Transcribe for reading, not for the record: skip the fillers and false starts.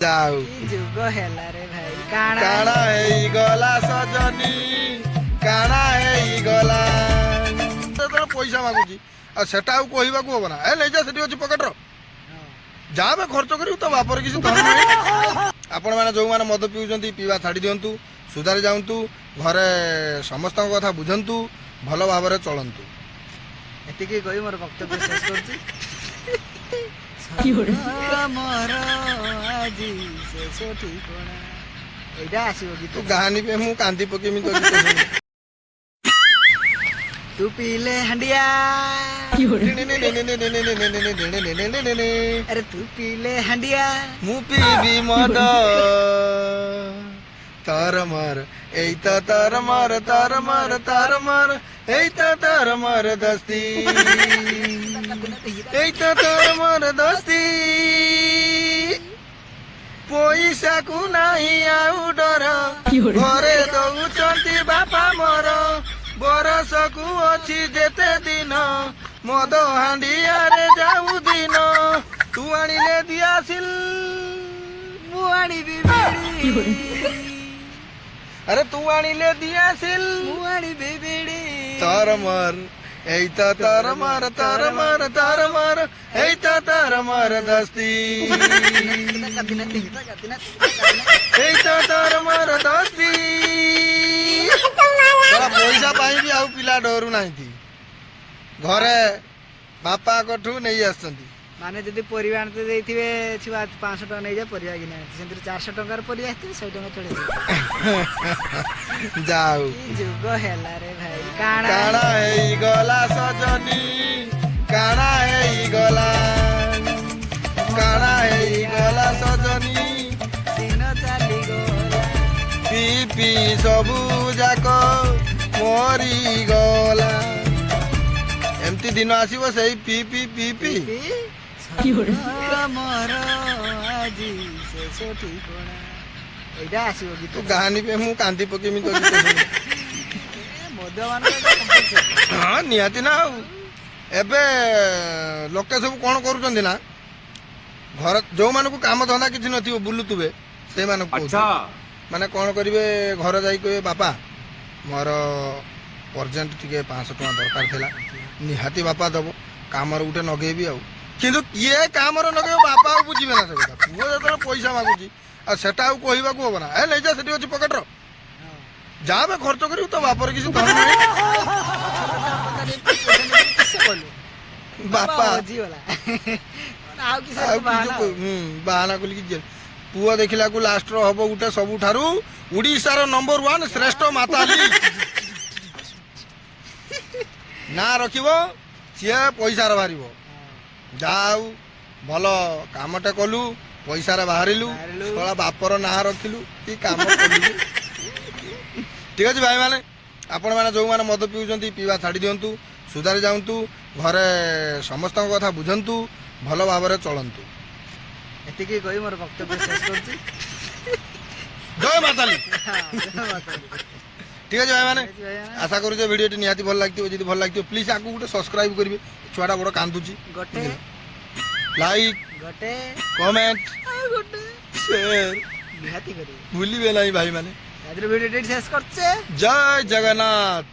ଯାଉ। କି ଯୁଗ ହେଲା ରେ ଭାଇ, କାଣା କାଣା ହେଇଗଲା ସଜନୀ, କାଣା ହେଇଗଲା? ଯେତେବେଳେ ପଇସା ମାଗୁଛି, ଆଉ ସେଟା ଆଉ କହିବାକୁ ହବ ନା। ଏ ନେଇଯା, ସେଠି ଅଛି ପକେଟର। ଯାହା ବି ଖର୍ଚ୍ଚ କରିବୁ, ତୋ ବାପର କିଛି ଧନ ନାହିଁ। ଆପଣମାନେ ଯେଉଁମାନେ ମଦ ପିଉଛନ୍ତି, ପିଇବା ଛାଡ଼ି ଦିଅନ୍ତୁ, ସୁଧାରି ଯାଆନ୍ତୁ, ଘରେ ସମସ୍ତଙ୍କ କଥା ବୁଝନ୍ତୁ, ଭଲ ଭାବରେ ଚଳନ୍ତୁ। ଏତିକି କହି ମୋର ବକ୍ତବ୍ୟ ଶେଷ କରୁଛି। ମୋର ଆଜି ଶେଷ ଠିକଣା, ଏଇଟା ଆସିବ ଗୀତ। ତୁ ଗାହାନି ପାଇଁ ମୁଁ କାନ୍ଦି ପକେଇମି ତୋ ଗୀତ ଶୁଣି। ତୁ ପିଇଲେ ହାଣ୍ଡିଆ, ଆରେ ତୁ ପିଇଲେ ହାଣ୍ଡିଆ, ମୁଁ ପିଇବି ମଦ। ତାର ମାର ଏଇ ତ ତାର ମାର, ତାର ମାର, ତାର ମାର, ଏଇ ତ ତାର ମାର ଦସ୍ତି, ଏଇ ତ ତାର ମାର ଦସ୍ତି। ପଇସାକୁ ନାହିଁ ଆଉ ଡର, ଘରେ ଦଉଛନ୍ତି ବାପା ମୋର। ବରଷକୁ ଅଛି ଯେତେ ଦିନ, ମଦ ହାଣ୍ଡିଆରେ ଯାଉ ଦିନ। ତୁ ଆଣିଲେ ଦିଆସିଲ, ମୁଁ ଆଣିବି ବିଡ଼ି। ଆରେ ତୁ ଆଣିଲେ ଦିଆସିଲ, ମୁଁ ଆଣିବି ବିଡ଼ି। ତାର ମାର ଏଇ ତ ତାର ମାର, ତାର ମାର, ତାର ମାର, ଏଇ ତ ତାର ମାର ଦସ୍ତି, ଏଇ ତ ତାର ମାର ଦସ୍ତି। ଶଳା ପଇସା ପାଇଁ ବି ଆଉ ପିଲା ଡରୁ ନାହାନ୍ତି, ଘରେ ବାପାଙ୍କଠୁ ନେଇ ଆସୁଛନ୍ତି। ମାନେ ଯଦି ପରିବା ଆଣିତେ ଦେଇଥିବେ, ଛୁଆ 500 ଟଙ୍କା ନେଇଯାଏ, ପରିବା କିଣି ଆଣିତେ, ସେଥିରୁ 400 ଟଙ୍କାର ପରିବା ଆସିଥିବେ, 100 ଟଙ୍କା ଚଳେଇ। ଯାଉ। କି ଯୁଗ ହେଲା ରେ ଭାଇ, କାଣା କାଣା ହେଇଗଲା ସଜନୀ, କାଣା ହେଇଗଲା? କାଣା ହେଇଗଲା ସଜନୀ? ଦିନ ଚାଲିଗଲା। ପି ପି ସବୁ ଯାକ ମରିଗଲା। ଏମିତି ଦିନ ଆସିବ, ସେଇ ପି ପି ପି ପି ମୋର ଆଜି ଶେଷ ଠିକଣା, ଏଇଟା ଆସିବ ଗୀତ। ତୁ ଗାହାନି ପାଇଁ ମୁଁ କାନ୍ଦି ପକେଇମି ତୋ ଗୀତ ଶୁଣି। ମଦ୍ୟପାନ କମ୍ପଲସରି। ହଁ, ନିହାତି ନା। ଆଉ ଏବେ ଲୋକେ ସବୁ କ'ଣ କରୁଛନ୍ତି ନା, ଘର ଯୋଉମାନଙ୍କୁ କାମ ଧନ୍ଦା କିଛି ନଥିବ, ବୁଲୁଥିବେ, ସେଇମାନଙ୍କୁ କହୁଛି। ମାନେ କ'ଣ କରିବେ, ଘର ଯାଇ କହିବେ, ବାପା ମୋର ଅର୍ଜେଣ୍ଟ ଟିକେ 500 ଟଙ୍କା ଦରକାର ଥିଲା। ନିହାତି ବାପା ଦବ, କାମରେ ଗୋଟେ ନଗେଇବି। ଆଉ କିନ୍ତୁ କିଏ କାମରେ ନଗେଇବ, ବାପା ଆଉ ବୁଝିବେ ନା ସେ କଥା। ପୁଅ ଯେତେବେଳେ ପଇସା ମାଗୁଛି, ଆଉ ସେଟା ଆଉ କହିବାକୁ ହବ ନା। ଏ ନେଇଯା, ସେଠି ଅଛି ପକେଟର। ଯାହା ବି ଖର୍ଚ୍ଚ କରିବୁ, ତୋ ବାପର କିଛି ଧନ ନାହିଁ। ବାପା ହଜିଗଲା ଆଉ କିଛି ଆଉ କିଛି ବାହାନା କଲିକି ଯିଏ ପୁଅ ଦେଖିଲାକୁ ଲାଷ୍ଟର ହବ ଗୋଟେ ସବୁଠାରୁ ଓଡ଼ିଶାର ନମ୍ବର ୱାନ୍ ଶ୍ରେଷ୍ଠ ମାତାଲି ନା ରଖିବ, ସିଏ ପଇସାର ବାହାରିବ। ଯାହା ଆଉ ଭଲ କାମଟେ କଲୁ, ପଇସାରେ ବାହାରିଲୁ। ବାହାରିଲୁ। ଶଳା ବାପର ନାଁ ରଖିଲୁ କି କାମ କଲୁ। ଠିକ ଅଛି ଭାଇମାନେ, ଆପଣମାନେ ଯେଉଁମାନେ ମଦ ପିଉଛନ୍ତି, ପିଇବା ଛାଡ଼ି ଦିଅନ୍ତୁ, ସୁଧାରି ଯାଆନ୍ତୁ, ଘରେ ସମସ୍ତଙ୍କ କଥା ବୁଝନ୍ତୁ, ଭଲ ଭାବରେ ଚଳନ୍ତୁ। ଏତିକି କହି ମୋର ବକ୍ତବ୍ୟ ଶେଷ କରୁଛି। ଜୟ ମାତାଲି। ହଁ, ଜୟ ମାତାଲି। ଠିକ ଅଛି ଭାଇମାନେ, ଠିକ ଅଛି ଭାଇମାନେ। ଆଶା କରୁଛେ ଭିଡ଼ିଓଟି ନିହାତି ଭଲ ଲାଗିଥିବ। ଯଦି ଭଲ ଲାଗିଥିବ, ପ୍ଲିଜ୍ ଆକୁ ଗୋଟେ ସବସ୍କ୍ରାଇବ୍ କରିବେ, ଛୁଆଟା ବଡ଼ କାନ୍ଦୁଛି। ଗୋଟେ ଲାଇକ୍, ଗୋଟେ କମେଣ୍ଟ, ଆଉ ଗୋଟେ ସେୟାର ନିହାତି କରିବେ। ଭୁଲିବେ ନାହିଁ ଭାଇମାନେ। ଆଜିର ଭିଡ଼ିଓ ଶେଷ କରୁଛେ। ଜୟ ଜଗନ୍ନାଥ।